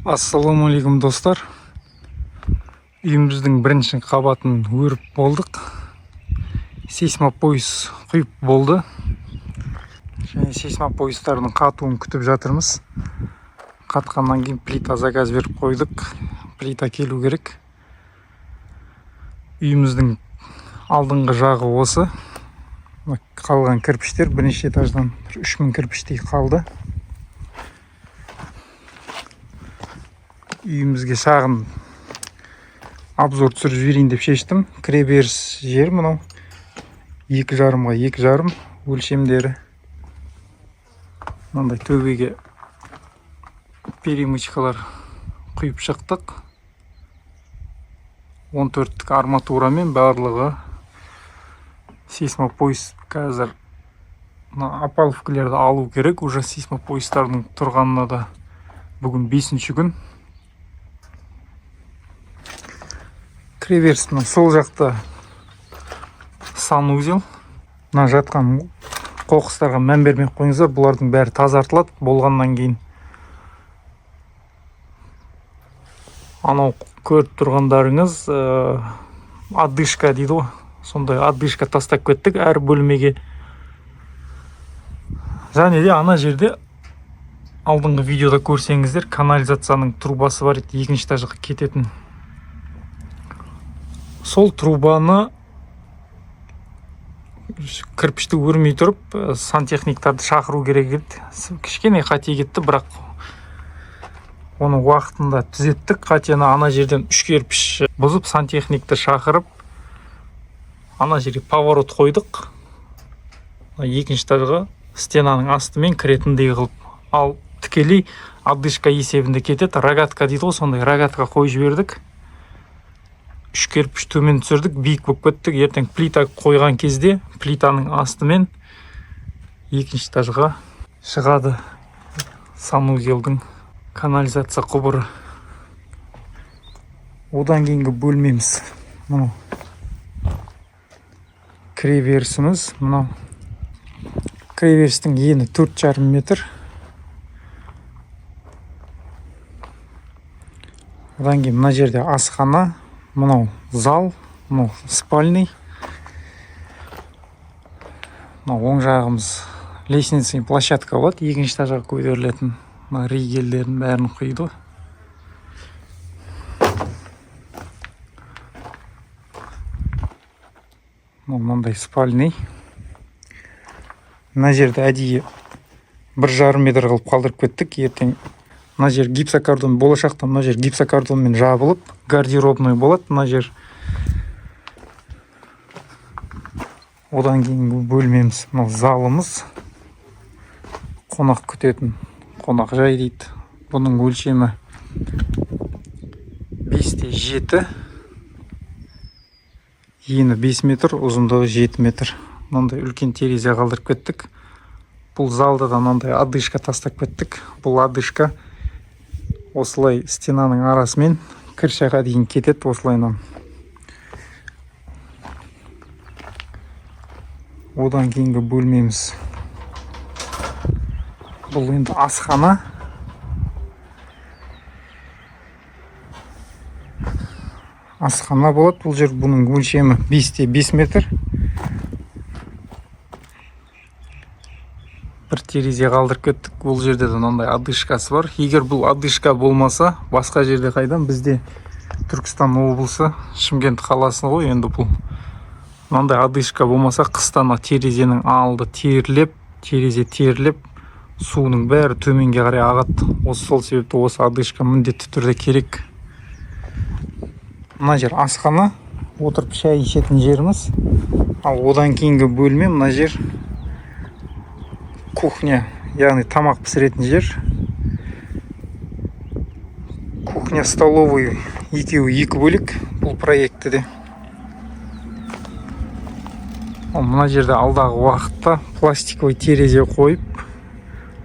Ассалаумағалейкум, достар! Үйіміздің бірінші қабатын өріп болдық, сейсмопояс құйып болды және сейсмопоястардың қатуын күтіп жатырмыз. Қатқаннан кейін плита заказ беріп қойдық, плита келу керек. Үйіміздің алдыңғы жағы осы. Мына қалған кірпіштер, бірінші этаждан бір 3000 кірпіштей қалды. Үйімізге шағын обзор түсіріп жіберейін деп шештім. Кіреберіс жер мынау, 2,5-ға 2,5 өлшемдері. Мынандай төбеге перемычкалар құйып шықтық, 14-тік арматурамен барлығы. Сейсмопояс қазір мына опалубкалерді алу керек. Уже сейсмопоястардың тұрғанына да бүгін бесінші күн. Кіреберіс мына сол жақта санузел. Мына жатқан қоқыстарға мән бермей ақ қойыңыздар, бұлардың бәрі тазартылады болғаннан кейін. Анау көріп тұрғандарыңыз одышка дейді ғой, сондай одышка тастап кеттік әр бөлмеге. Және де ана жерде алдыңғы видеода көрсеңіздер, канализацияның трубасы бар еді, екінші этажға кететін. Сол трубаны кірпішті өрмей тұрып сантехниктарды шақыру керек еді. Кішкене қате кетті, бірақ оны уақытында түзеттік қатені. Ана жерден үш кірпіш бұзып, сантехникті шақырып, ана жерге поворот қойдық. Мына екінші этажға стенаның астымен кіретіндей қылып. Ал тікелей одышка есебінде кетеді, рогатка дейді ғой, сондай рогатка қойып жібердік. Үш кірпіш төмен түсірдік, биік болып кеттік. Ертең плита қойған кезде плитаның астымен екінші этажға шығады санузелдің канализация құбыры. Одан кейінгі бөлмеміз мынау, кіреберісіміз мынау. Кіреберістің ені 4,5 метр. Одан кейін мына жерде асхана, мынау зал, мынау спальный. Мынау оң жағымыз лестничный площадка болады, екінші этажға көтерілетін. Мына ригельдердің бәрін құйды ғой. Мынау мынандай спальный. Мына жерді әдейі 1,5 метр қылып қалдырып кеттік. Ертең мына жер гипсокартон, болашақта мына жер гипсокартонмен жабылып, гардеробный болады мына жер. Одан кейінгі бөлмеміз мынау, залымыз, қонақ күтетін қонақ жай дейді. Бұның өлшемі 5 те 7, ені 5 метр, ұзындығы 7 метр. Мынандай үлкен терезе қалдырып кеттік. Бұл залда да мынандай одышка тастап кеттік. Бұл одышка осылай стенаның арасымен крышаға дейін кетеді осылайынан. Одан кейінгі бөлмеміз бұл енді асхана. Асхана болады бұл жер. Бұның өлшемі 5 те 5 метр. Бір терезе қалдырып кеттік. Бұл жерде де мынандай одышкасы бар. Егер бұл одышка болмаса, басқа жерде қайдан? Бізде Түркістан облысы, Шымкент қаласы ғой енді бұл. Мынандай одышка болмаса, қыста ана терезенің алды терлеп, терезе терлеп, суының бәрі төменге қарай ағады. Осы сол себепті осы одышка міндетті түрде керек. Мына жер асхана, отырып шай ішетін жеріміз. Ал одан кейінгі бөлме мына жер, кухня, яғни тамақ пісіретін жер. Кухня, столовый екеуі екі бөлек бұл проектіде. Ал мына жерде алдағы уақытта пластиковый терезе қойып,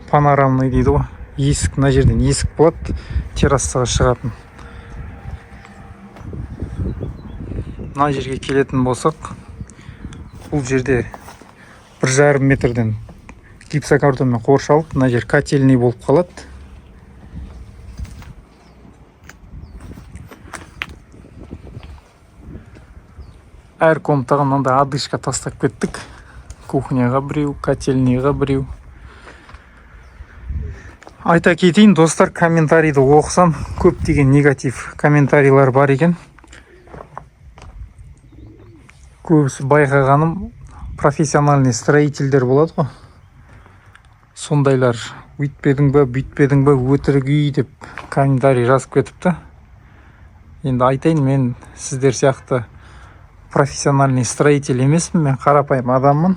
панорамный дейді ғой, есік, мына жерден есік болады террасаға шығатын. Мына жерге келетін болсақ, бұл жерде 1,5 метрден гипсокартонмен қоршалып, мына жер котельный болып қалады. Әр комнатаға мынандай одышка тастап кеттік. Кухняға біреу, котельныйға біреу. Айта кетейін, достар, комментарийді оқысам, көптеген негатив комментарийлар бар екен. Көбісі, байқағаным, профессиональный строительдер болады ғой, сондайлар «Өйтпедің ба, бүйтпедің ба, өтірік үй» деп комментарий жазып кетіпті. Енді айтайын, мен сіздер сияқты профессиональный строитель емеспін, мен қарапайым адаммын.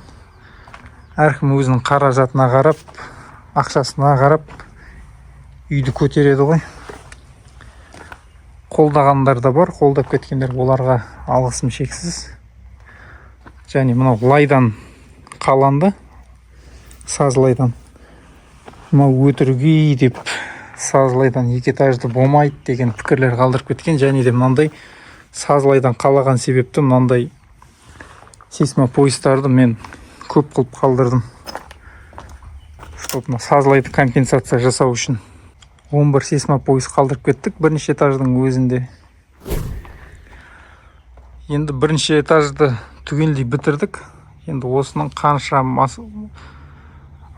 Әркім өзінің қаражатына қарап, ақшасына қарап үйді көтереді ғой. Қолдағандар да бар, қолдап кеткендер, оларға алғысым шексіз. Және мынау лайдан қаланды, саз лайдан. «Мынау өтірік үй» деп, «Саз лайдан екі этажды болмайды» деген пікірлер қалдырып кеткен. Және де мынандай саз лайдан қалаған себепті мынандай сейсмопоястарды мен көп қылып қалдырдым, чтобы мына саз лайды компенсация жасау үшін. 11 сейсмопояс қалдырып кеттік бірінші этаждың өзінде. Енді бірінші этажды түгелдей бітірдік. Енді осының қанша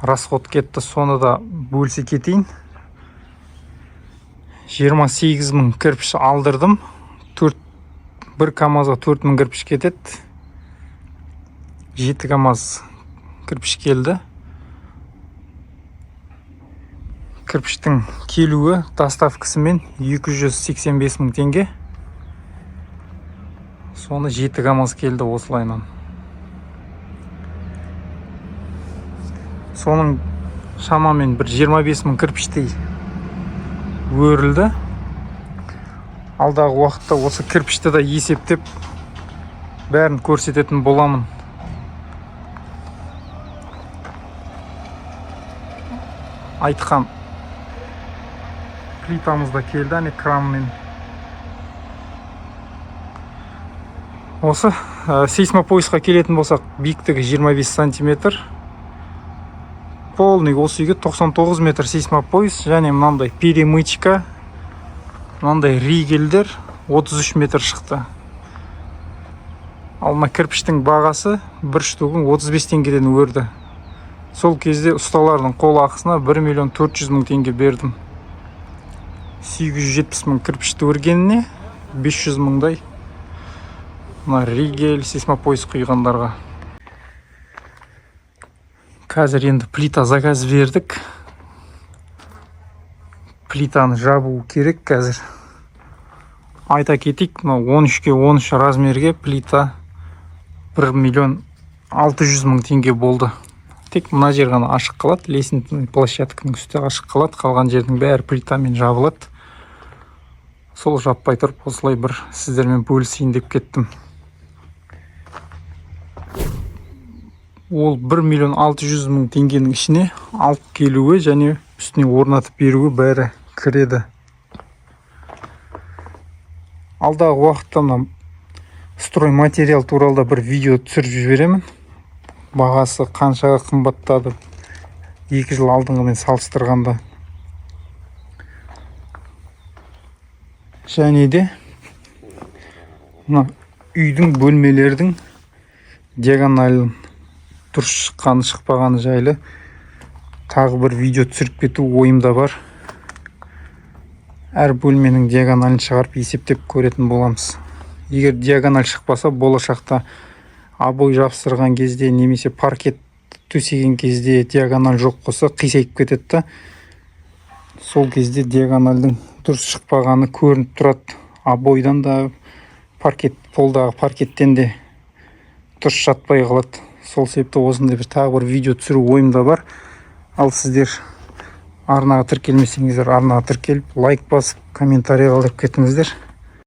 расход кетті, соны да бөлісе кетейін. 28 мың кірпіш алдырдым. Төрт, бір камазға 4 мың кірпіш кетеді. 7 камаз кірпіш келді. Кірпіштің келуі, доставкасымен 285 мың теңге. Соны 7 камаз келді осылайынан. Соның шамамен бір 25 мың кірпіштей өрілді. Алдағы уақытта осы кірпішті да есептеп, бәрін көрсететін боламын. Айтқан плитамыз да келді, әне, кранмен. Осы сейсмопоясқа келетін болсақ, биіктігі 25 сантиметр. Полный осы үйге 99 метр сейсмопояс және мынандай перемычка, мынандай ригельдер 33 метр шықты. Ал мына кірпіштің бағасы бір штугін 35 теңгеден өрді. Сол кезде ұсталардың қол ақысына 1 миллион 400 мың теңге бердім. 870 мың кірпішті өргеніне, 500 мыңдай мына ригель, сейсмопояс құйғандарға. Қазір енді плита заказ бердік, плитаны жабу керек қазір. Айта кетейік, мынау 13-ке 13 размерге плита 1 миллион 600 мың теңге болды. Тек мына жер ғана ашық қалады, лестничный площадканың үсті ашық қалады, қалған жердің бәрі плитамен жабылады. Сол жаппай тұрып, осылай бір сіздермен бөлісейін деп кеттім. Ол 1 миллион 600 мың теңгенің ішіне алып келуі және үстіне орнатып беруі, бәрі кіреді. Алдағы уақытта мына стройматериал туралы да бір видео түсіріп жіберемін, бағасы қаншаға қымбаттады 2 жыл алдыңғымен салыстырғанда. Және де мына үйдің, бөлмелердің диагоналін дұрыс шыққаны, шықпағаны жайлы тағы бір видео түсіріп кету ойымда бар. Әр бөлменің диагоналін шығарып, есептеп көретін боламыз. Егер диагональ шықпаса, болашақта обой жабыстырған кезде немесе паркет төсеген кезде диагональ жоқ болса, қисайып кетеді да. Сол кезде диагональдың дұрыс шықпағаны көрініп тұрады, обойдан да, паркет, полдағы паркеттен де дұрыс жатпай қалады. Сол себепті осындай бір тағы бір видео түсіру ойымда бар. Ал сіздер арнаға тіркелмесеңіздер, арнаға тіркеліп, лайк басып, комментарий қалдырып кетіңіздер.